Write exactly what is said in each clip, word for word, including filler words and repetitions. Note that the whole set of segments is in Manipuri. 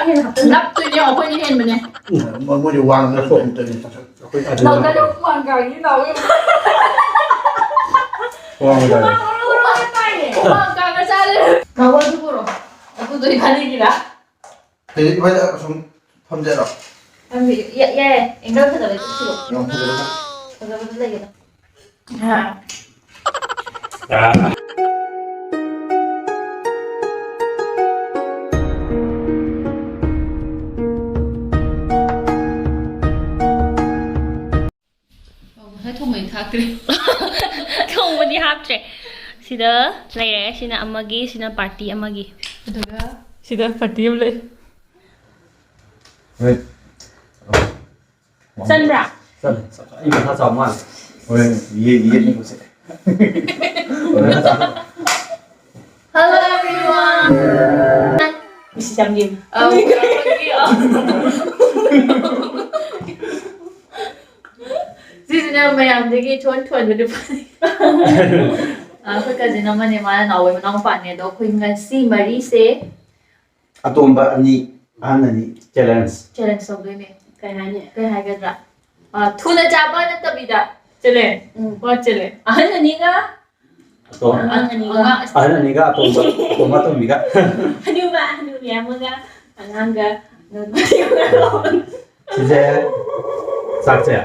ꯅꯞꯇꯣꯏꯅꯦ, ꯑꯩꯈꯣꯏꯅ ꯍꯦꯟꯕꯅꯦ꯫ ꯃꯣꯏꯗꯤ ꯋꯥꯡꯅ ꯇꯧꯗꯣꯏꯅꯦ꯫ ꯑꯩꯈꯣꯏ ꯑꯗꯨ ꯅꯪ ꯀꯩꯅꯣ ꯍꯨꯃꯥꯡ ꯀꯥꯡꯉꯤ ꯂꯥꯎꯋꯦ꯫ ꯋꯥꯡꯅ ꯇꯧꯔꯦ꯫ ꯍꯨꯃꯥꯡ ꯀꯥꯡꯉ ꯆꯥꯔꯦ꯫ ꯅꯥꯎꯕ ꯑꯗꯨ ꯄꯨꯔꯛꯑꯣ꯫ ꯑꯗꯨꯗꯣ ꯏꯕꯥꯅꯤꯒꯤꯔ? ꯍꯧꯖꯤꯛ ꯏꯕꯥꯅꯤ ꯑꯁꯨꯝ ꯐꯝꯖꯔꯣ꯫ ꯐꯝꯕꯤꯌꯨ꯫ ꯌꯥ-, ꯌꯥꯏ꯫ Angle ꯐꯖꯕ ꯆꯠꯁꯤꯔꯣ? ꯌꯥꯝ ꯐꯖꯕ꯫ ꯐꯖꯕꯗ ꯂꯩꯒꯦꯗ꯫ ꯍꯥ꯫ ꯉꯁꯥꯏ ꯊꯣꯡꯕꯗꯤ ꯊꯥꯛꯇ꯭ꯔꯦ꯫ ꯊꯣꯡꯕꯗꯤ ꯍꯥꯞꯇ꯭ꯔꯦ꯫ ꯁꯤꯗ ꯂꯩꯔꯦ꯫ ꯁꯤꯅ ꯑꯃꯒꯤ, ꯁꯤꯅ party ꯑꯃꯒꯤ꯫ ꯑꯗꯨꯒ ꯁꯤꯗ party ꯑꯃ ꯂꯩ꯫ ꯍꯣꯏ꯫ ꯆꯟꯕ꯭ꯔꯥ? ꯆꯠꯂꯦ꯫ ꯑꯩ ꯃꯊꯥ ꯆꯥꯎ ꯃꯥꯜꯂꯦ꯫ ꯍꯣꯔꯦꯟ ꯌꯦ-, ꯌꯦꯠꯅꯤꯀꯣ ꯁꯦ꯫ ꯍꯣꯔꯦꯟ ꯃꯊꯥ ꯆꯥꯎ꯫ Hello everyone. ꯏꯁ, ꯌꯥꯝ ꯌꯦꯡꯉꯤ꯫ ꯑꯧ, ꯑꯩꯈꯣꯏꯒꯤ, ꯑꯧ꯫ ꯁꯤꯁꯤꯅ ꯃꯌꯥꯝꯗꯒꯤ ꯏꯊꯣꯟ ꯊꯣꯟꯕ ꯅꯨꯄꯥꯅꯤ꯫ ꯑ, ꯑꯩꯈꯣꯏ cousin ꯑꯃꯅꯦ, ꯃꯥꯅ ꯅꯥꯎꯕꯩ ꯃꯅꯥꯎ ꯅꯨꯄꯥꯅꯦ꯫ ꯑꯗꯣ ꯑꯩꯈꯣꯏ ꯉꯁꯤ ꯃꯔꯤꯁꯦ ꯑꯇꯣꯝꯕ ꯑꯅꯤ, ꯑꯍꯟ ꯑꯅꯤ, challenge꯫ Challenge ꯇꯧꯗꯣꯏꯅꯦ꯫ ꯀꯩ ꯍꯥꯏꯅꯤ? ꯀꯩ ꯍꯥꯏꯒꯗ꯭ꯔꯥ? ꯑ, ꯊꯨꯅ ꯆꯥꯕ ꯅꯠꯇꯕꯤꯗ꯫ Challenge꯫ ꯎꯝ꯫ What challenge? ꯑꯍꯟ ꯑꯅꯤꯒ ꯑꯇꯣꯝ-, ꯑꯉꯥꯡ ꯑꯅꯤꯒ꯫ ꯑꯉꯥꯡ ꯑꯍꯟ ꯑꯅꯤꯒ ꯑꯇꯣꯝꯕ, ꯑꯇꯣꯝꯕ ꯑꯇꯣꯝꯕꯤꯒ꯫ ꯍꯅꯨꯕ ꯍꯅꯨꯕꯤ ꯑꯃꯒ ꯑꯉꯥꯡꯒ꯫ ꯁꯤꯁꯦ ꯆꯥꯛꯁꯦ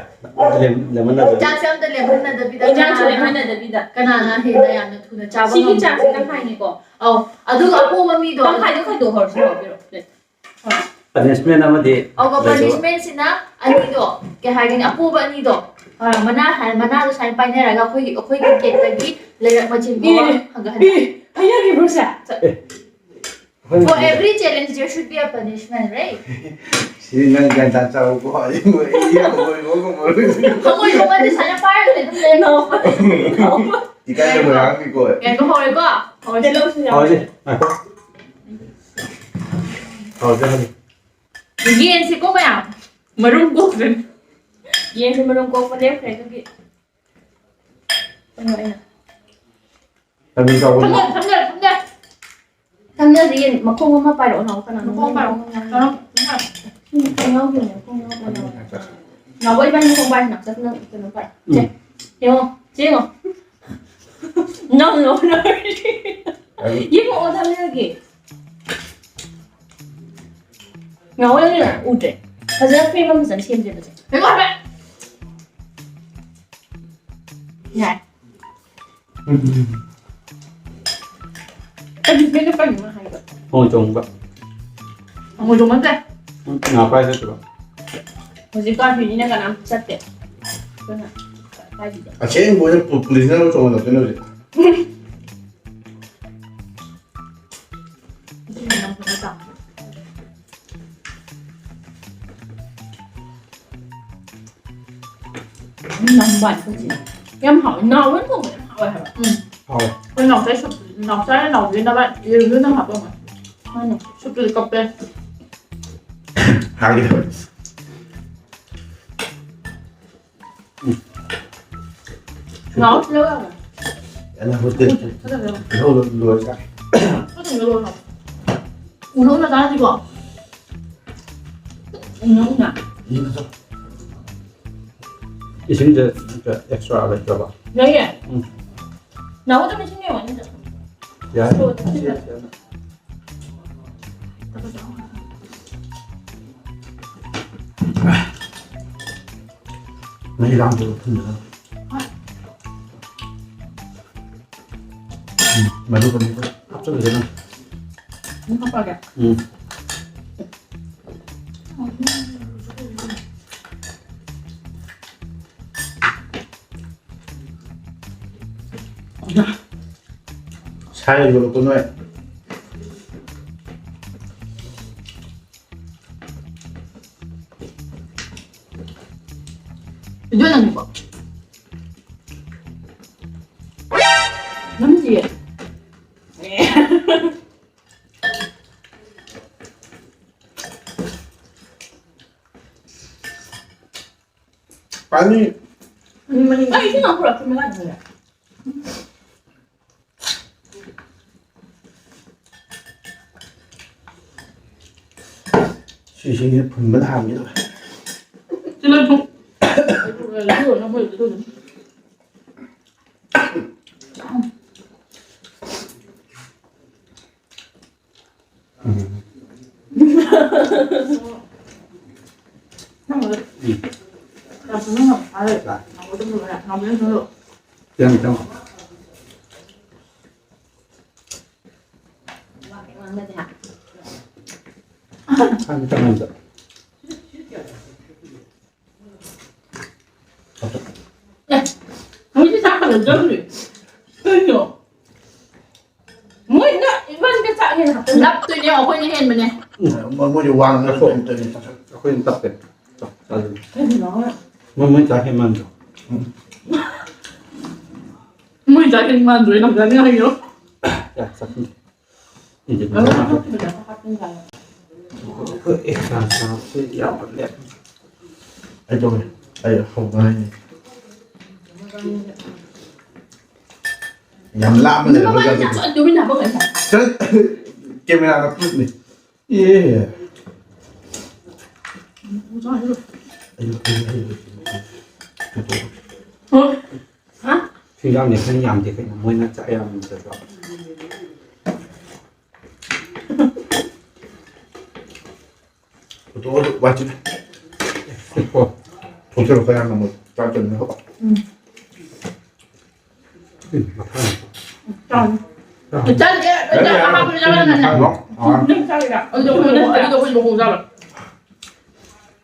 ꯂꯦꯝ-, ꯂꯦꯝꯍꯟꯅꯗꯕꯤ꯫ ꯆꯥꯛꯁꯦ ꯑꯝꯇ ꯂꯦꯝꯍꯟꯅꯗꯕꯤꯗ꯫ ꯏꯟꯖꯥꯡꯁꯨ ꯀꯅꯥꯅ, ꯂꯦꯝꯍꯟꯅꯗꯕꯤꯗ꯫ ꯀꯅꯥꯅ ꯍꯦꯟꯅ ꯌꯥꯝꯅ ꯊꯨꯅ ꯆꯥꯕ ꯁꯤꯒꯤ ꯉꯝꯒꯦ? ꯆꯥꯛꯁꯦ ꯇꯪꯈꯥꯏꯅꯤꯀꯣ꯫ ꯑꯧ, ꯑꯗꯨꯒ ꯑꯄꯣꯕ ꯃꯤꯗꯣ꯫ ꯇꯪꯈꯥꯏꯗꯣ ꯈꯥꯏꯗꯣꯛꯍꯧꯔꯁꯤ ꯂꯥꯛꯄꯤꯔꯣ꯫ Plate꯫ Punishment ꯑꯃꯗꯤ ꯑꯗꯨꯒ ꯂꯩꯕ꯫ Punishment ꯁꯤꯅ ꯑꯅꯤꯗꯣ, ꯀꯩ ꯍꯥꯏꯒꯅꯤ, ꯑꯄꯣꯕ ꯑꯅꯤꯗꯣ, ꯑ, ꯃꯅꯥ ꯍꯥꯏ-, ꯃꯅꯥꯗꯣ ꯁꯨꯃꯥꯏꯅ ꯄꯥꯏꯅꯔꯒ ꯑꯩꯈꯣꯏꯒꯤ, ꯑꯩꯈꯣꯏꯒꯤ ꯀꯦꯛꯇꯒꯤ ꯂꯩꯔꯛ ꯃꯆꯤꯟ ꯐꯥꯎꯕ ꯏ, ꯍꯪꯒꯠꯍꯟꯕ꯫ ꯏ, ꯍꯩꯅꯈꯤꯕ꯭ꯔꯣ ꯁꯦ? ꯑꯦ, ꯑꯩꯈꯣꯏ For ꯍꯧꯖꯤꯛ every challenge there should be a punishment, right? ꯁꯤ ꯅꯪ ꯒ꯭ꯌꯥꯟ ꯇꯥ ꯆꯥꯎꯀꯣ꯫ ꯑꯩ ꯍꯪꯒꯣꯏꯕ ꯉꯝꯃꯔꯣꯏ꯫ ꯍꯪꯒꯣꯏꯕ ꯉꯝꯃꯗꯤ ꯁꯨꯃꯥꯏꯅ ꯄꯥꯏꯔꯒ ꯑꯗꯨꯝ ꯂꯩꯔꯣ꯫ ꯏꯀꯥꯏꯕ ꯉꯥꯡꯕꯤꯀꯣ꯫ ꯉꯥꯏꯈꯣ, ꯍꯧꯔꯦꯀꯣ? ꯍꯧꯔꯁꯤ꯫ ꯍꯧꯔꯁꯤ, ꯉꯥꯏꯈꯣ꯫ ꯍꯧꯔꯁꯤ, ꯍꯧꯔꯁꯤ꯫ ꯌꯦꯟꯁꯤꯀꯣ ꯃꯌꯥꯝ, ꯃꯔꯨꯝ ꯀꯣꯛꯇ꯭ꯔꯅꯤ꯫ ꯌꯦꯟꯁꯦ ꯃꯔꯨꯝ ꯀꯣꯛꯄ ꯂꯦꯞꯈ꯭ꯔꯦ, ꯑꯗꯨꯒꯤ ꯀꯩꯅꯣ ꯑꯩꯅ ꯀꯩꯅꯣ ꯇꯧꯕꯅꯤ꯫ ꯊꯝꯖꯔꯦ, ꯊꯝꯖꯔꯦ, ꯊꯝꯖꯔꯦ꯫ ꯅꯪꯅ ꯌꯦꯟ ꯃꯈꯣꯡ ꯑꯃ ꯄꯥꯏꯔꯛꯑꯣ, ꯅꯥꯎ꯫ ꯀꯅꯥꯅꯣ? ꯃꯈꯣꯡ ꯄꯥꯏꯔꯛꯑꯣ꯫ ꯀꯅꯥꯅꯣ? ꯃꯈꯣꯡ ꯌꯥꯎꯗꯦꯅꯦ, ꯃꯈꯣꯡ ꯌꯥꯎꯗꯦꯅꯦ꯫ ꯅꯥꯎꯕ, ꯏꯕꯥꯅꯤ ꯃꯈꯣꯡ ꯄꯥꯏꯔꯁꯤ, ꯅꯥꯎꯆꯥ, ꯅꯪ ꯀꯩꯅꯣ ꯄꯥꯏ꯫ ꯁꯦ, ꯎꯝ꯫ ꯌꯦꯡꯉꯣ, ꯁꯤ ꯌꯦꯡꯉꯣ꯫ ꯅꯪ ꯅꯣ, ꯅꯣ꯫ ꯑꯩ ꯌꯦꯡꯉꯛꯑꯣ, ꯊꯝꯖꯔꯒꯦ꯫ ꯅꯥꯎꯕ, ꯅꯪ ꯎꯗ꯭ꯔꯦ꯫ ꯐꯖꯅ frame ꯑꯃ ꯐꯖꯅ ꯁꯦꯝꯁꯦꯕꯁꯦ꯫ ꯌꯥꯔꯦ꯫ ꯎꯝ꯫ ꯑꯗꯨ ꯀꯩꯅꯣ ꯀꯩꯅꯣ ꯍꯥꯏꯕ? ꯍꯣꯏ, ꯆꯣꯡꯕ꯫ ꯍꯣꯏ, ꯆꯣꯡꯕ ꯅꯠꯇꯦ꯫ ꯎꯝ, ꯉꯥ ꯐꯥ ꯆꯠꯇ꯭ꯔꯣ? ꯍꯧꯖꯤꯛꯀꯥꯟ ꯐꯤꯅꯤꯅ ꯀꯅꯥꯝ ꯆꯠꯇꯦ꯫ ꯑꯗꯨꯅ ꯀꯥꯏꯗꯦ꯫ ꯑꯁꯦꯡꯕ ꯑꯣꯏꯅ ꯄꯨ-, ꯄꯨꯂꯤꯁꯅ ꯑꯃꯨꯛ ꯆꯣꯡꯍꯜꯂꯛꯇꯣꯏꯅꯦ ꯍꯧꯖꯤꯛ꯫ ꯑꯗꯨꯅ ꯅꯪ ꯐꯖꯅ ꯇꯥꯎ꯫ ꯎꯝ, ꯅꯝꯕ ꯍꯥꯏ, ꯀꯣꯆꯤ꯫ ꯌꯥꯝ ꯍꯥꯎꯋꯦ꯫ ꯅꯥꯎꯕꯅ ꯊꯣꯡꯕ ꯌꯥꯝ ꯍꯥꯎꯋꯦ ꯍꯥꯏꯕ꯫ ꯎꯝ꯫ ꯍꯥꯎꯋꯦ꯫ ꯑꯩꯈꯣꯏ ꯅꯥꯎꯆꯥ ꯁꯨꯞ-, ꯅꯥꯎꯆꯥꯅ ꯅꯥꯎꯕꯤꯅ ꯅꯕꯥ-, ꯌꯦꯔꯨꯝꯗꯨꯅ ꯍꯥꯞꯄꯝꯃꯣ꯫ ꯃꯥꯅꯦ꯫ ꯁꯨꯞꯇꯨꯗꯤ ꯀꯞꯄꯦ꯫ ꯍꯥꯏꯒꯦ ꯇꯧꯋꯦ꯫ ꯎꯝ꯫ ꯅꯥꯎ ꯁꯤꯗ ꯂꯥꯛꯑꯣ꯫ ꯑꯩꯅ ꯍꯣꯇꯦꯜ ꯐꯖꯅ ꯂꯩꯔꯝꯃꯣ꯫ ꯂꯣꯏ-, ꯂꯣꯏꯔꯒ꯫ ꯐꯖꯅ ꯂꯩꯔꯝꯃꯣ꯫ ꯎꯅꯧꯅ ꯆꯥꯁꯤꯀꯣ꯫ ꯎꯅꯧꯅ꯫ ꯎꯝ꯫ ꯏꯁꯤꯡꯁꯦ ꯑꯝꯇ extra ꯂꯩꯇ꯭ꯔꯕ? ꯂꯩꯌꯦ꯫ ꯎꯝ꯫ ꯅꯥꯎ ꯑꯗꯨꯝ ꯏꯁꯤꯡ ꯌꯦꯡꯉꯣ, ꯏꯁꯤꯡꯗ꯫ ꯌꯥꯏ꯫ ꯁꯣꯗꯥ ꯁꯤꯗ꯫ ꯃꯍꯤ ꯂꯥꯡꯗꯕ ꯊꯨꯝꯗꯅ꯫ ꯍꯣꯏ꯫ ꯎꯝ, ꯃꯗꯨ ꯀꯩꯅꯣꯗ ꯍꯥꯞꯆꯜꯂꯁꯦ ꯅꯪ꯫ ꯑꯗꯨꯝ ꯍꯥꯞꯄꯛꯑꯒꯦ꯫ ꯎꯝ꯫ ꯁꯥꯏ ꯌꯣꯜꯂꯛꯄ ꯅꯣꯏ꯫ ꯏꯗꯣ ꯅꯪꯕꯣ? ꯅꯝꯗꯤꯌꯦ꯫ ꯄꯥꯅꯤ꯫ ꯃꯅꯤꯡ, ꯃꯅꯤꯡ꯫ ꯑꯩ ꯏꯁꯤꯡ ꯑꯃ ꯄꯨꯔꯛꯈꯤꯕꯅꯦ ꯀꯥꯏꯗꯅꯣ? ꯁꯤꯁꯤꯡꯁꯦ ꯐꯨꯟꯕꯗ ꯍꯥꯟꯒꯦ ꯇꯧꯋꯦ꯫ ꯁꯤ ꯂꯣꯏ ꯊꯣꯛ-, ꯂꯣꯏꯔꯦ, ꯂꯣꯏꯔꯦ, ꯂꯣꯏꯔꯦ꯫ ꯎꯝ꯫ ꯎꯝ꯫ ꯆꯪꯉꯣ, ꯆꯪꯉꯣ꯫ ꯆꯪꯉꯣ, ꯆꯪꯉꯣ꯫ ꯑꯦ, ꯃꯣꯏꯗꯤ ꯆꯥꯛ ꯐꯖꯅ ꯆꯪꯗ꯭ꯔꯤ꯫ ꯀꯩꯅꯣ? ꯃꯣꯏꯅ ꯏꯕꯥꯅꯤꯗ ꯆꯥꯛ ꯍꯦꯟꯅ ꯍꯥꯞꯆꯜꯂꯦ꯫ ꯅꯞꯇꯣꯏꯅꯦ, ꯑꯩꯈꯣꯏꯅ ꯍꯦꯟꯕꯅꯦ꯫ ꯎꯝ, ꯃꯣꯏ-, ꯃꯣꯏꯗꯤ ꯋꯥꯡꯅ ꯅꯞꯄꯣ꯫ ꯇꯧꯔꯤꯅꯦ, ꯇꯧꯔꯤꯅꯦ꯫ ꯑꯩꯈꯣꯏꯅ ꯇꯞꯄꯦ꯫ ꯆꯥꯛ ꯆꯥꯗꯣꯏꯅꯦ꯫ ꯀꯩꯅꯣ? ꯃꯣꯏ, ꯃꯣꯏ ꯆꯥꯛ ꯍꯦꯟꯃꯟꯗ꯭ꯔꯣ? ꯎꯝ꯫ ꯃꯣꯏ ꯆꯥꯛ ꯍꯦꯟꯃꯟꯗ꯭ꯔꯣ? ꯅꯪ ꯆꯥꯅꯤꯡꯉꯥꯏ ꯍꯥꯏꯔꯣ? ꯆꯥꯛ ꯆꯥꯁꯤꯟ꯫ ꯑꯩꯈꯣꯏ ꯑꯦꯛꯁꯇ꯭ꯔꯥ ꯆꯥꯕꯁꯦ ꯌꯥꯝꯃꯜꯂꯦ꯫ ꯑꯩ ꯇꯧꯒꯦ꯫ ꯑꯩ ꯍꯧꯕ ꯍꯥꯏꯅꯤ꯫ ꯌꯥꯝ ꯂꯥꯞꯅ ꯂꯩꯔꯝꯕ ꯃꯃꯥꯏ ꯌꯥꯝ ꯖꯥꯠꯁꯦ꯫ ꯆꯠ-, ꯇꯨꯃꯤꯟꯅ ꯍꯥꯞꯄ ꯀꯩꯅꯣ? ꯆꯠ-, ꯀꯦꯃꯦꯔꯥꯗ ꯄꯨꯠꯅꯤ꯫ ꯑꯦ꯫ ꯑꯩ, ꯑꯩ, ꯑꯩ, ꯑꯩ꯫ ꯍꯥ? ꯁꯤ ꯌꯥꯝꯅ ꯈꯔ ꯌꯥꯝꯗꯦ ꯀꯩꯅꯣ, ꯃꯣꯏꯅ ꯆꯥꯛ ꯌꯥꯝꯗ꯭ꯔꯁꯨ꯫ ꯐꯣꯇꯣ ꯋꯥꯆꯤꯟ꯫ ꯀꯣ꯫ ꯐꯣꯇꯣ ꯈꯔ ꯌꯥꯝꯅ ꯃꯣꯏ ꯆꯥꯛ ꯆꯪꯅꯕ꯫ ꯎꯝ꯫ ꯎꯝ, ꯃꯈꯥ꯫ ꯆꯥꯎ꯫ ꯆꯥꯎ꯫ ꯆꯥꯗꯦ, ꯑꯩ ꯆꯥꯛ ꯑꯍꯥꯞꯄꯗ ꯆꯥꯕ ꯅꯪꯅ꯫ ꯍꯜꯂꯣ꯫ ꯑꯥ꯫ ꯅꯪ ꯆꯥꯒꯦꯔꯥ? ꯑꯗꯨꯗ ꯑꯩꯈꯣꯏ ꯃꯈꯣꯡ ꯆꯥꯔꯣꯏ꯫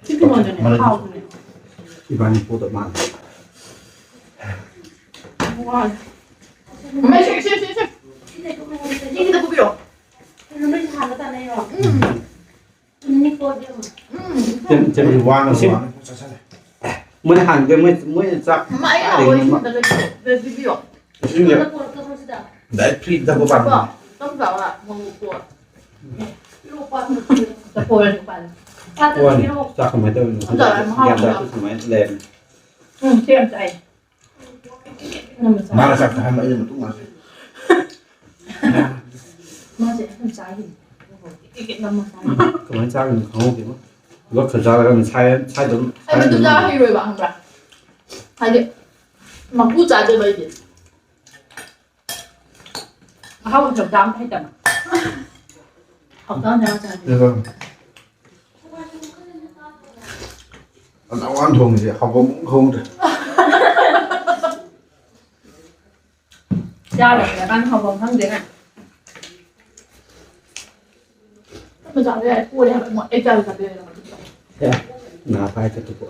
ꯁꯤ ꯀꯩꯅꯣꯗꯨꯅꯦ, ꯃꯔꯛ-, ꯍꯥꯎꯕꯅꯦ꯫ ꯏꯕꯥꯅꯤ ꯄꯣꯗ ꯃꯥꯜꯂꯦ꯫ ꯋꯥꯔꯦ꯫ ꯃꯩ ꯁꯦ, ꯁꯦ, ꯁꯦ, ꯁꯦ꯫ ꯁꯤ ꯈꯤꯇ ꯄꯨꯕꯤꯔꯛꯑꯣ꯫ ꯎꯝ꯫ ꯎꯝ꯫ ꯆꯦ-, ꯆꯦ-, ꯃꯣꯏ ꯋꯥꯅ ꯏꯁꯤꯡ-, ꯋꯥꯅ ꯆꯥꯁꯜꯂꯦ꯫ ꯃꯣꯏꯅ ꯍꯥꯟꯅꯗꯤ ꯃꯣꯏ, ꯃꯣꯏꯅ ꯆꯥꯛ ꯑꯃ ꯑꯩ ꯀꯥꯏꯗꯒꯤ ꯍꯥꯎꯕ ꯑꯃ-, ꯏꯁꯤꯡꯗ ꯂꯩꯕꯤꯌꯣ꯫ ꯂꯩꯕꯤꯌꯣ꯫ ꯏꯁꯤꯡꯁꯦ ꯗꯥꯏꯔꯦꯛ ꯐ꯭ꯔꯤꯖꯇ ꯍꯥꯞꯄ ꯄꯥꯝꯃꯤ꯫ ꯇꯞ ꯇꯞ ꯆꯥꯎ꯫ ꯃꯪꯒꯜ ꯄꯣꯠ꯫ ꯄꯣꯠ꯫ ꯆꯥꯛ ꯀꯃꯥꯏꯅ ꯇꯧꯔꯤꯅꯣ ꯈꯪꯗꯦ꯫ ꯒ꯭ꯌꯥꯟ ꯇꯥꯗꯦ, ꯁꯨꯃꯥꯏꯅ ꯂꯩꯔꯝꯃꯦ꯫ ꯎꯝ, ꯁꯤ ꯌꯥꯝ ꯆꯥꯏ꯫ ꯃꯥꯅ ꯆꯥꯛ ꯆꯥꯍꯟꯕ ꯑꯩꯅ ꯃꯇꯨꯡ ꯂꯥꯛꯀꯦ꯫ ꯃꯥꯁꯦ ꯌꯥꯝ ꯆꯥꯈꯤꯕꯅꯦ꯫ ꯇꯤꯀꯦꯠ ꯅꯝꯃꯣ ꯁꯥꯏ꯫ ꯀꯃꯥꯏꯅ ꯆꯥꯒꯅꯤ ꯈꯪꯍꯧꯗꯦꯕꯣ꯫ ꯂꯣꯠꯈ꯭ꯔ ꯆꯥꯔꯒ ꯁꯥꯏ-, ꯁꯥꯏꯗ ꯑꯗꯨꯝ ꯑꯩ ꯃꯗꯨ ꯁꯥꯏꯗ ꯆꯥ ꯑꯗꯨꯝ ꯍꯩꯔꯣꯏꯕ, ꯈꯪꯕ꯭ꯔꯥ? ꯍꯥꯏꯗꯤ, ꯃꯀꯨ ꯆꯥꯗꯦꯕ ꯑꯩꯗꯤ꯫ ꯑꯍꯥꯎꯕ ꯆꯥꯕ ꯍꯩꯇꯕ꯫ ꯍꯥꯎꯇꯕ ꯆꯥꯕ ꯆꯥꯗꯦ꯫ ꯑꯗꯨꯒ ꯑꯅꯥ ꯋꯥꯟ ꯊꯣꯡꯕꯁꯦ ꯍꯥꯎꯐꯝ ꯑꯃ ꯈꯪꯍꯧꯗ꯭ꯔꯦ꯫ ꯆꯥꯔ ꯂꯩꯔꯀꯥꯟꯗ ꯍꯥꯎꯐꯝ ꯈꯪꯗꯦꯅꯦ꯫ ꯊꯨꯝꯕ ꯆꯥꯕ ꯌꯥꯏ, ꯄꯣꯔꯦ ꯍꯥꯏꯕ, ꯑꯩ ꯆꯥꯕ ꯆꯥꯕ ꯌꯥꯏ꯫ ꯑꯦ, ꯅꯥ ꯄꯥꯏ ꯆꯠꯇꯨꯀꯣ꯫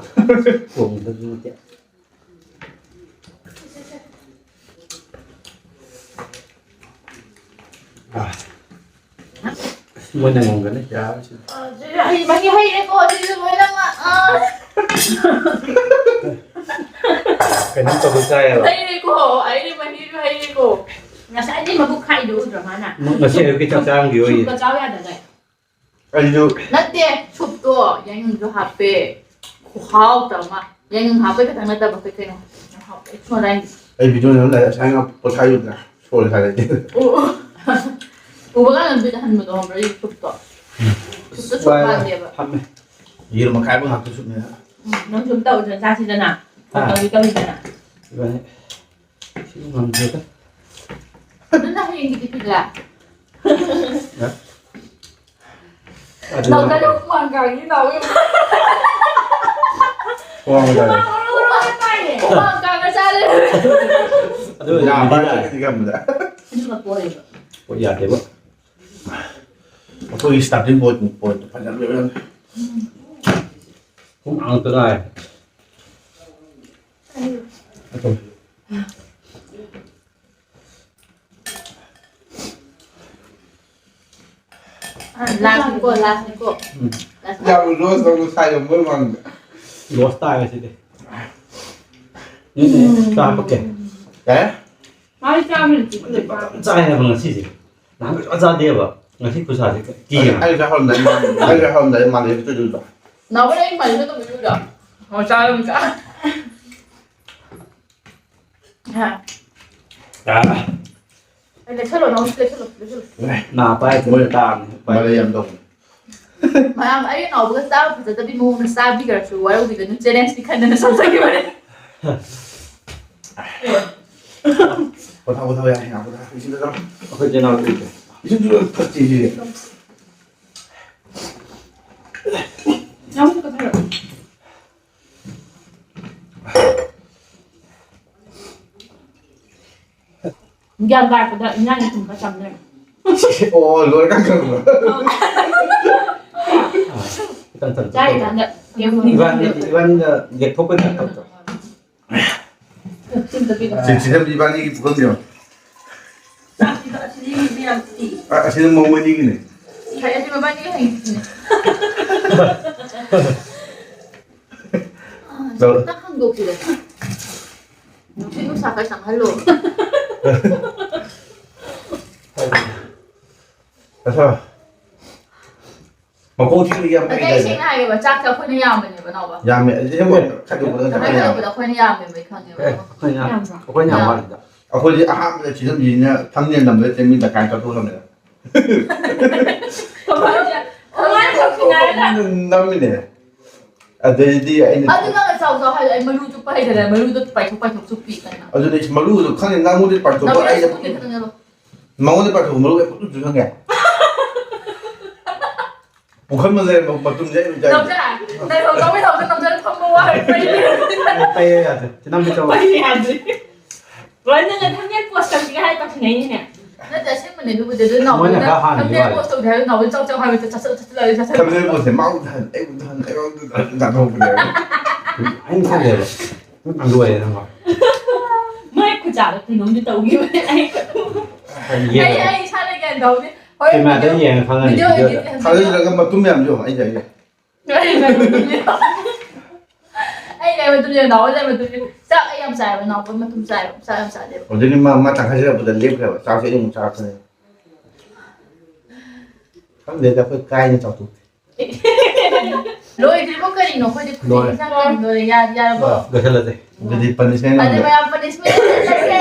ꯊꯣꯡꯕꯗꯁꯨ ꯅꯠꯇꯦ꯫ ꯑꯥ꯫ ꯃꯣꯏꯅ ꯉꯝꯒꯅꯤ, ꯌꯥꯔꯣꯏ ꯁꯤꯗꯤ꯫ ꯑ, ꯁꯤꯗꯤ ꯍꯩ ꯃꯍꯤ ꯍꯩꯔꯦꯀꯣ, ꯁꯤꯁꯨ ꯂꯣꯏꯅꯃꯛ꯫ ꯑ꯫ ꯀꯩꯅꯣꯝ ꯇꯧꯗꯧ ꯆꯥꯏꯌꯦꯕ꯫ ꯍꯩꯔꯦꯀꯣ, ꯍꯩꯔꯦ, ꯃꯍꯤꯁꯨ ꯍꯩꯔꯦꯀꯣ꯫ ꯉꯁꯥꯏꯗꯩ ꯃꯕꯨꯛ ꯈꯥꯛꯏꯗꯣ ꯎꯗ꯭ꯔꯣ ꯃꯥꯅ? ꯉꯁꯤ ꯑꯌꯨꯛꯀꯤ ꯆꯥꯛ ꯆꯥꯔꯝꯈꯤꯔꯣꯏꯌꯦ꯫ ꯁꯨꯞꯀ ꯆꯥꯎ ꯌꯥꯗꯗꯥꯏ? ꯑꯩꯁꯨ ꯅꯠꯇꯦ, ꯁꯨꯞꯇꯣ ꯌꯥꯏꯉꯪꯁꯨ ꯍꯥꯞꯄꯦ꯫ ꯈꯨꯍꯥꯎꯇ ꯑꯃ꯫ ꯌꯥꯏꯉꯪ ꯍꯥꯞꯄꯩ ꯈꯛꯇꯪ ꯅꯠꯇꯕ ꯀꯩ ꯀꯩꯅꯣ ꯌꯥꯝ ꯍꯥꯎꯋꯦ꯫ ꯑꯩ ꯁꯣꯗꯥ ꯍꯥꯏꯅꯤ꯫ ꯑꯩ ꯚꯤꯗꯤꯑꯣ ꯅꯝꯂꯝꯗꯥꯏꯗ ꯁꯥꯏꯅ ꯄꯣꯊꯥꯏꯌꯨꯗꯅ ꯁꯣꯔ ꯁꯥꯟꯅꯗꯦ꯫ ꯑꯣ꯫ ꯎꯕ ꯀꯥꯟꯗ ꯕꯤꯠ ꯍꯟꯕꯗꯣ ꯈꯪꯕ꯭ꯔꯥ, ꯌꯨꯇ꯭ꯌꯨꯕꯇꯣ? ꯁꯨꯞꯇ ꯁꯨꯞ ꯋꯥꯏ ꯋꯥꯏ ꯃꯥꯟꯗꯦꯕ꯫ ꯐꯝꯃꯦ꯫ ꯌꯦꯔꯨꯝ ꯑꯀꯥꯏꯕ ꯉꯥꯛꯇ ꯁꯨꯞꯅꯤꯅ꯫ ꯎꯝ, ꯅꯪ ꯁꯨꯝ ꯇꯧꯗꯅ ꯆꯥꯁꯤꯗꯅ꯫ ꯍꯥ? ꯇꯧꯒꯦ ꯇꯧꯔꯤꯗꯅ꯫ ꯏꯕꯥꯅꯤ꯫ ꯁꯤ ꯉꯝꯗ꯭ꯔꯦꯗ꯫ ꯑꯗꯨꯅ ꯍꯌꯦꯡꯒꯤꯗꯤ ꯄꯤꯗ꯭ꯔꯥ? ꯌꯥ꯫ ꯑꯗꯨ ꯅꯥꯎꯆꯥꯗꯤ ꯍꯨꯃꯥꯡ ꯀꯥꯡꯉꯤ ꯅꯥꯎ ꯏꯕꯦꯝꯃ꯫ ꯋꯥꯡꯕ ꯇꯥꯔꯦ꯫ ꯍꯨꯃꯥꯡ ꯀꯥꯡꯉ ꯆꯥ ꯂꯩꯔꯝꯃꯦ꯫ ꯑꯗꯨ ꯌꯥꯝ ꯌꯥꯝꯕ ꯄꯥꯏꯔꯒꯗꯤ ꯉꯝꯗ꯭ꯔꯦ꯫ ꯑꯗꯨꯅ ꯄꯣꯔꯦꯕ꯫ ꯍꯣꯏ, ꯌꯥꯗꯦꯕ꯫ ꯑꯩꯈꯣꯏꯒꯤ starting point, point ꯐꯖꯅ ꯂꯩꯔꯝꯃꯦ꯫ ꯍꯨꯃꯥꯡ ꯉꯥꯛꯇ ꯉꯥꯏꯔꯦ꯫ ꯑꯗꯨꯝ꯫ ꯑ, lastꯅꯤꯀꯣ, lastꯅꯤꯀꯣ꯫ ꯎꯝ꯫ Last꯫ ꯌꯥꯝ ꯂꯣꯁ ꯇꯧꯅ ꯁꯥꯏ ꯌꯥꯝ ꯃꯣꯏ ꯃꯥꯡꯗ꯫ ꯂꯣꯁ ꯇꯥꯔꯦ ꯁꯤꯗꯤ꯫ ꯎꯝ, ꯎꯝ꯫ ꯆꯥ ꯍꯥꯞꯄꯛꯀꯦ꯫ ꯌꯥꯔꯦ? ꯃꯥꯗꯤ ꯆꯥꯕꯅꯤ꯫ ꯆꯥꯏ ꯍꯥꯏꯕ ꯉꯁꯤꯁꯦ꯫ ꯅꯍꯥꯟꯒꯩ ꯁꯨꯡꯆꯥ ꯆꯥꯗꯦꯕ꯫ ꯉꯁꯤ ꯈꯨꯠꯁꯥꯁꯦ ꯀꯤ ꯑꯩ, ꯌꯥꯝ꯫ ꯑꯩ ꯆꯥꯍꯧꯔꯝꯗꯥꯏ ꯃꯥꯜꯂꯦ, ꯑꯩ ꯆꯥꯍꯧꯔꯝꯗꯥꯏ ꯃꯥꯜꯂꯦ ꯇꯧꯔꯤꯗꯣ꯫ ꯅꯍꯥꯟꯒꯩ ꯑꯩ ꯃꯥꯜꯂꯦ ꯇꯧꯕꯤꯗꯣ꯫ ꯑꯣ, ꯆꯥꯔꯝ ꯆꯥ꯫ ꯍꯥ꯫ ꯑꯥ꯫ ꯂꯩꯁꯜꯂꯣ, ꯅꯪꯁꯨ ꯂꯩꯁꯜꯂꯣ, ꯂꯩꯁꯜꯂꯣ꯫ ꯅꯥ ꯄꯥꯏ ꯃꯣꯏꯅ ꯇꯥꯕꯅꯤ꯫ ꯃꯔꯩ ꯌꯥꯝ ꯇꯧꯕꯅꯤ꯫ ꯃꯌꯥꯝ ꯑꯩ ꯅꯥꯎꯕꯒ ꯆꯥꯕ ꯐꯖꯗꯕꯤ ꯃꯑꯣꯡꯗ ꯆꯥꯕꯤꯈ꯭ꯔꯁꯨ ꯋꯥꯔꯧꯕꯤꯒꯅꯨ, ꯆꯦꯂꯦꯟꯖꯅꯤ ꯈꯟꯗꯅ ꯆꯥꯖꯈꯤꯕꯅꯦ꯫ ꯄꯣꯊꯥ, ꯄꯣꯊꯥ, ꯌꯥꯔꯦ, ꯌꯥꯔꯦ, ꯄꯣꯊꯥ꯫ ꯏꯁꯤꯡꯗ ꯆꯠꯂꯣ꯫ ꯑꯩꯈꯣꯏ ꯆꯦ ꯅꯥꯎ ꯂꯩꯇꯦ꯫ ꯏꯁꯤꯡꯗꯨ ꯐꯠꯇꯦ ꯁꯤꯗꯤ꯫ ꯅꯪꯁꯨ ꯀꯠꯊꯔꯛꯑꯣ꯫ ꯒ꯭ꯌꯥꯟ ꯇꯥꯔꯛꯄꯗ ꯏꯟꯖꯥꯡ ꯊꯨꯝ ꯈꯔ ꯆꯥꯝꯅꯔꯦ꯫ ꯑꯣ, ꯂꯣꯏꯔꯀꯥꯟ ꯈꯪꯕ꯭ꯔꯥ? ꯈꯤꯇꯪ ꯊꯝ-, ꯆꯥꯔꯤꯀꯥꯟꯗ ꯀꯩꯝ ꯏꯕꯥꯅꯤ, ꯅꯤꯡꯁꯤꯡꯗꯦ꯫ ꯏꯕꯥꯅꯤꯅ ꯌꯦꯛꯊꯣꯛꯄꯩ ꯇꯥꯏꯞ ꯇꯧꯗ꯭ꯔꯣ? ꯆꯤꯟꯗꯕꯤꯗ꯫ ꯆꯦ ꯆꯤꯗꯝ ꯏꯕꯥꯅꯤꯒꯤ ꯄꯨꯈꯝꯁꯦ ꯌꯦꯡꯉꯣ꯫ ꯆꯥꯛꯁꯤꯗ ꯑꯁꯤꯗꯤ ꯃꯤ ꯃꯌꯥꯝ ꯄꯤ꯫ ꯑ-, ꯑꯁꯤꯅ ꯃꯧ ꯑꯅꯤꯒꯤꯅꯦ꯫ ꯍꯥꯏ, ꯑꯁꯤ ꯃꯕꯥꯅꯤꯒꯤ ꯍꯌꯦꯡꯒꯤꯅꯦ꯫ ꯂꯧ-, ꯈꯤꯇꯪ ꯍꯥꯡꯗꯣꯛꯁꯤꯔꯦ꯫ ꯅꯨꯡꯁꯤꯠ ꯅꯨꯡꯁꯥ ꯈꯔ ꯆꯪꯍꯜꯂꯣ꯫ ꯑꯁꯥ꯫ ꯃꯀꯣꯛ ꯊꯤꯕꯗꯤ ꯌꯥꯝ ꯑꯇꯩ ꯐꯩ ꯁꯦꯡꯅ ꯍꯥꯏꯒꯦꯕ, ꯆꯥꯛꯁꯦ ꯑꯩꯈꯣꯏꯅ ꯌꯥꯝꯕꯅꯦꯕ, ꯅꯥꯎꯕ꯫ ꯌꯥꯝꯃꯦ꯫ ꯑꯗꯨꯗꯤ ꯑꯩꯈꯣꯏ ꯈꯥꯏꯗꯣꯛꯄꯗ ꯀꯃꯥꯏꯅ ꯈꯤꯇꯪ ꯌꯥꯝꯃꯦ꯫ ꯈꯥꯏꯗꯣꯛꯄꯗ ꯑꯩꯈꯣꯏꯅ ꯌꯥꯝꯃꯦꯕ, ꯑꯩ ꯈꯪꯉꯦꯕ꯫ ꯑꯦ, ꯑꯩꯈꯣꯏꯅ ꯌꯥꯝ-, ꯌꯥꯝꯕ꯭ꯔꯥ? ꯑꯩꯈꯣꯏꯅ ꯌꯥꯝ ꯌꯥꯝ-, ꯋꯥꯠꯂꯤꯗ꯫ ꯑꯩꯈꯣꯏꯗꯤ ꯑꯍꯥꯟꯕꯗ ꯁꯤꯖꯟꯁꯤꯅ ꯊꯝꯅꯦꯜ ꯅꯝꯕꯗ ꯆꯦꯟꯕꯤ ꯗꯀꯥꯏ ꯀꯛꯊꯣꯛꯂꯝꯃꯦꯗ꯫ ꯀꯃꯥꯏꯅ, ꯀꯃꯥꯏꯅ ꯇꯧꯁꯤꯟꯅꯔꯒ? ꯅꯝꯃꯤꯅꯦ꯫ ꯑꯗꯩꯗꯤ ꯑꯩꯅ ꯑꯗꯨ ꯅꯪꯅ ꯆꯥꯎ ꯆꯥꯎ ꯍꯥꯏꯗꯣ ꯑꯩ ꯃꯔꯨ ꯆꯨꯞꯄ ꯍꯩꯇꯗꯅ ꯃꯔꯨꯗꯣ ꯄꯥꯏꯊꯣꯛ ꯄꯥꯏꯊꯣꯛ ꯆꯨꯞꯄꯤ ꯀꯩꯅꯣ꯫ ꯑꯗꯨꯅꯦ ꯑꯩꯁꯨ ꯃꯔꯨꯗꯣ ꯈꯪꯗꯦ, ꯅꯪꯉꯣꯟꯗ ꯄꯥꯏꯊꯣꯛꯄ ꯅꯪꯉꯣꯟꯗ ꯑꯩꯅ ꯆꯨꯞꯄꯤ ꯈꯛꯇꯅꯦ ꯑꯗꯣ꯫ ꯃꯉꯣꯟꯗ ꯄꯥꯏꯊꯣꯛꯄ ꯃꯔꯨ ꯑꯩ ꯄꯨꯡꯆꯨꯞ ꯆꯨꯞꯁꯟꯒꯦ꯫ ꯄꯨꯈꯝꯗ ꯂꯩꯔꯝꯕ ꯃꯇꯨꯝꯁꯦ ꯑꯩ ꯑꯗꯨꯝ ꯆꯥꯏ꯫ ꯅꯝꯖꯔ, ꯅꯪ ꯂꯧꯊꯣꯛ ꯂꯧꯊꯣꯛ ꯅꯝꯖꯔ ꯐꯝꯕ ꯋꯥꯔꯦ꯫ ꯑꯩ ꯄꯩꯌꯦ ꯌꯥꯗ꯭ꯔꯦ꯫ ꯆꯤꯅꯝꯗꯤ ꯆꯥꯎ꯫ ꯄꯩꯌꯦ ꯌꯥꯗ꯭ꯔꯦ꯫ ꯂꯣꯏ ꯅꯪꯅ ꯊꯝꯅꯦꯜ ꯄꯣꯁ ꯇꯧꯁꯤꯒ ꯍꯥꯏ ꯇꯧꯁꯤꯟꯅꯩꯅꯤꯅꯦ꯫ ꯅꯠꯇꯦ, ꯑꯁꯦꯡꯕꯅꯦ ꯑꯗꯨꯕꯨꯗꯤ꯫ ꯑꯗꯨ ꯅꯥꯎꯕꯤꯅ ꯃꯣꯏꯅ ꯈꯔ ꯍꯥꯟꯅ ꯊꯝꯅꯦꯜ ꯍꯥꯏ꯫ ꯄꯣꯁ ꯇꯧꯗꯦ ꯍꯥꯏꯕ ꯅꯥꯎꯕꯤ ꯆꯥꯎ ꯆꯥꯎ ꯍꯥꯏꯕꯗ ꯆꯠ-, ꯆꯠ-, ꯆꯠ-, ꯆꯠ-, ꯊꯝꯅꯦꯜ ꯄꯣꯁꯁꯦ ꯃꯥꯕꯨ ꯊꯍꯟ, ꯑꯩꯕꯨ ꯊꯍꯟ, ꯑꯩꯉꯣꯟꯗ ꯊꯍꯟ ꯆꯥꯊꯣꯛꯄꯅꯦꯕ꯫ ꯑꯩꯅ ꯈꯜꯂꯦꯕ꯫ ꯅꯪ ꯂꯣꯏꯔꯦ ꯅꯪꯀꯣ꯫ ꯃꯣꯏ ꯈꯨꯖꯥꯗ ꯀꯩꯅꯣꯝꯗꯤ ꯇꯧꯈꯤꯕꯅꯦ ꯑꯩ꯫ ꯌꯦꯡꯉꯣ꯫ ꯑꯩ, ꯑꯩ ꯏꯁꯥꯅ ꯒ꯭ꯌꯥꯟ ꯇꯧꯗꯦ꯫ ꯍꯣꯔꯦꯟ ꯀꯦꯃꯦꯔꯥꯗ video, ꯌꯦꯡꯉ ꯈꯪꯉꯅꯤ, video video꯫ Edit ꯍꯥꯏꯕ꯫ ꯊꯥꯖꯤꯜꯂꯒ ꯃꯇꯨꯝ ꯃꯌꯥꯝꯗꯣ ꯌꯦꯡꯉꯣ, ꯑꯩ ꯌꯥꯏꯌꯦ꯫ ꯑꯩ ꯂꯩ ꯃꯇꯨꯝ ꯌꯦꯡꯉꯣ, ꯑꯩ ꯂꯩ ꯃꯇꯨꯝ ꯌꯦꯡꯉꯣ, ꯅꯥꯎꯕ ꯂꯩ ꯃꯇꯨꯝ ꯌꯦꯡꯉꯣ꯫ ꯆꯥꯛ ꯑꯩ ꯌꯥꯝ ꯆꯥꯏꯌꯦꯕ, ꯅꯥꯎꯕ ꯃꯇꯨꯝ ꯆꯥꯏꯌꯦꯕ, ꯆꯥꯛ ꯌꯥꯝ ꯆꯥꯗꯦꯕ꯫ ꯑꯗꯨꯗꯤ ꯃꯥ, ꯃꯥ ꯇꯪꯈꯥꯏ ꯆꯠꯂꯛꯄꯗ ꯂꯦꯞꯈ꯭ꯔꯦꯕ, ꯆꯥꯛꯁꯦ ꯑꯩ ꯑꯃꯨꯛ ꯆꯥꯔꯛꯄꯅꯦ꯫ ꯈꯪꯗꯦꯗ, ꯑꯩꯈꯣꯏ ꯀꯥꯏꯅ ꯆꯥꯎꯊꯣꯛꯇꯦ꯫ ꯂꯣꯏꯗ꯭ꯔꯤꯕꯣ ꯀꯔꯤꯅꯣ? ꯑꯩꯈꯣꯏꯗꯤ ꯈꯨꯖꯤꯟ ꯂꯣꯏꯔꯦ꯫ ꯏꯟꯁꯥꯡ ꯀꯔꯤ ꯂꯣꯏꯔꯦ, ꯌꯥ-, ꯌꯥꯔꯕꯣ? ꯂꯣꯏꯔꯦ, ꯂꯣꯏꯁꯜꯂꯁꯦ꯫ ꯑꯗꯨꯗꯤ punishment ꯑꯗꯨ ꯑꯃꯨꯛ꯫ ꯃꯌꯥꯝ punishment ꯆꯠꯂꯁꯦ꯫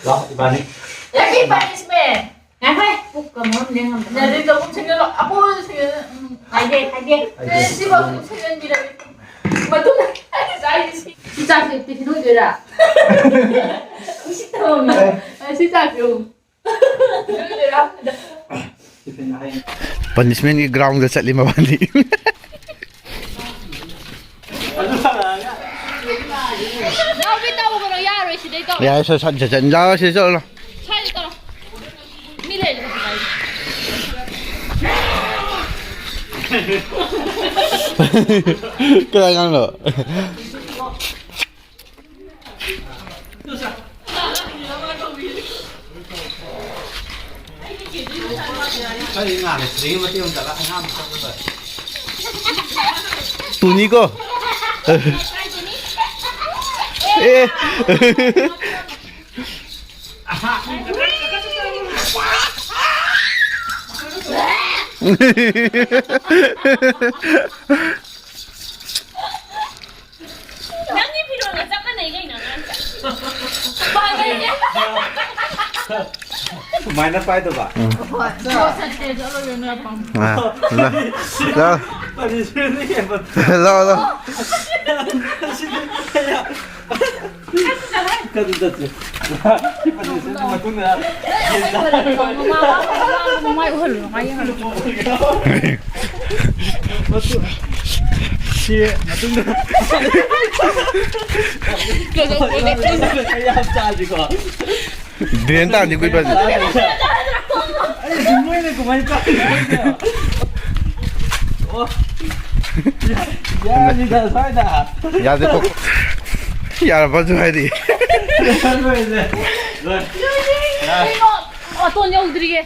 ꯂꯥꯛꯑꯣ, ꯏꯕꯥꯅꯤ꯫ Happy punishment. ꯉꯥꯏꯈꯣ, ꯄꯨꯛꯀ ꯃꯔꯨꯝ ꯂꯦꯡꯉꯝꯗ꯫ ꯌꯥꯔꯦ, ꯆꯥꯛꯈꯨꯝ ꯁꯦꯡꯖꯜꯂꯣ꯫ ꯑꯄꯣ ꯁꯦꯡꯖꯜꯂꯣ꯫ ꯎꯝ, ꯍꯥꯏꯗꯦ, ꯍꯥꯏꯗꯦ꯫ ꯁꯤꯐꯥꯎ ꯑꯗꯨꯝ ꯁꯦꯡꯖꯟꯕꯤꯔꯒꯦ꯫ ꯃꯇꯨꯡꯗ ꯑꯩꯅ ꯆꯥꯏꯁꯦ ꯁꯤ꯫ ꯁꯤ ꯆꯥꯛꯁꯦ ꯇꯤꯐꯤꯟ ꯑꯣꯏꯗꯣꯏꯔꯥ? ꯎꯁꯤꯠꯇꯕ ꯑꯃ꯫ ꯑꯦ꯫ ꯑ, ꯁꯤ ꯆꯥꯛꯁꯦ ꯑꯃꯨꯛ꯫ ꯇꯤꯐꯤꯟ ꯑꯣꯏꯗꯣꯏꯔꯥ? Punishmentꯀꯤ groundꯗ ꯆꯠꯂꯤ ꯃꯕꯥꯅꯤ꯫ ꯂꯥꯎꯕꯤ ꯇꯧꯒꯅꯣ, ꯌꯥꯔꯣꯏ ꯁꯤꯗꯩ ꯇꯧ꯫ ꯌꯥꯔꯦ, ꯁꯠ, ꯁꯠ, ꯁꯠ, ꯁꯠ, ꯂꯥꯎ, ꯁꯤ ꯆꯠꯂꯣ꯫ ꯁ꯭ꯋꯥꯏꯗ ꯇꯧꯔꯣ꯫ ꯃꯤ ꯂꯩꯔꯗꯤ ꯀꯩꯁꯨ ꯀꯥꯏꯗꯦ꯫ ꯀꯅꯥ ꯑꯉꯥꯡꯅꯣ? ꯇꯨꯅꯤꯀꯣ꯫ ꯑꯦ꯫ ꯅꯪꯒꯤ ꯐꯤꯔꯣꯜꯒ ꯆꯞ ꯃꯥꯟꯅꯩ ꯀꯩꯅꯣ, ꯑꯉꯥꯡꯁꯦ꯫ ꯁꯨꯃꯥꯏꯅ ꯄꯥꯏꯗꯧꯕ꯫ ꯍꯣꯏ꯫ ꯄꯣꯠ ꯆꯠꯇꯦ, ꯆꯠꯂꯣꯏꯕ ꯅꯣꯏ ꯑꯄꯥꯝꯕ꯫ ꯑꯥ, ꯂꯥ-, ꯂꯥ-, ꯂꯥꯛꯑꯣ, ꯂꯥꯛꯑꯣ꯫ ꯀꯔꯤ ꯆꯠꯁꯦ? ꯃꯇꯨꯡꯗ ꯃꯃꯥꯏ ꯎꯍꯜꯂꯨ, ꯃꯃꯥꯏ ꯌꯦꯡꯍꯜꯂꯨ꯫ ꯁꯤ ꯃꯇꯨꯡꯗ ꯌꯥꯝ ꯆꯥꯁꯤꯀꯣ꯫ ꯗ꯭ꯔꯦꯟ ꯇꯥꯔꯗꯤ ꯀꯨꯏ ꯐꯖ-, ꯑꯩ ꯃꯣꯏꯅ ꯀꯃꯥꯏꯅ ꯆꯥꯗꯣꯏꯅꯣ? ꯑꯣ꯫ ꯌꯥꯔꯅꯤꯗ ꯁ꯭ꯋꯥꯏꯗ꯫ ꯌꯥꯗꯦ, ꯀꯣꯛ-, ꯌꯥꯔꯕꯁꯨ ꯍꯥꯏꯔꯤ꯫ ꯂꯣꯏꯔꯦ꯫ ꯂꯣꯏꯔꯦ꯫ ꯌꯥꯔꯦ꯫ ꯀꯩꯅꯣ? ꯑꯇꯣꯟ ꯌꯧꯗ꯭ꯔꯤꯌꯦ꯫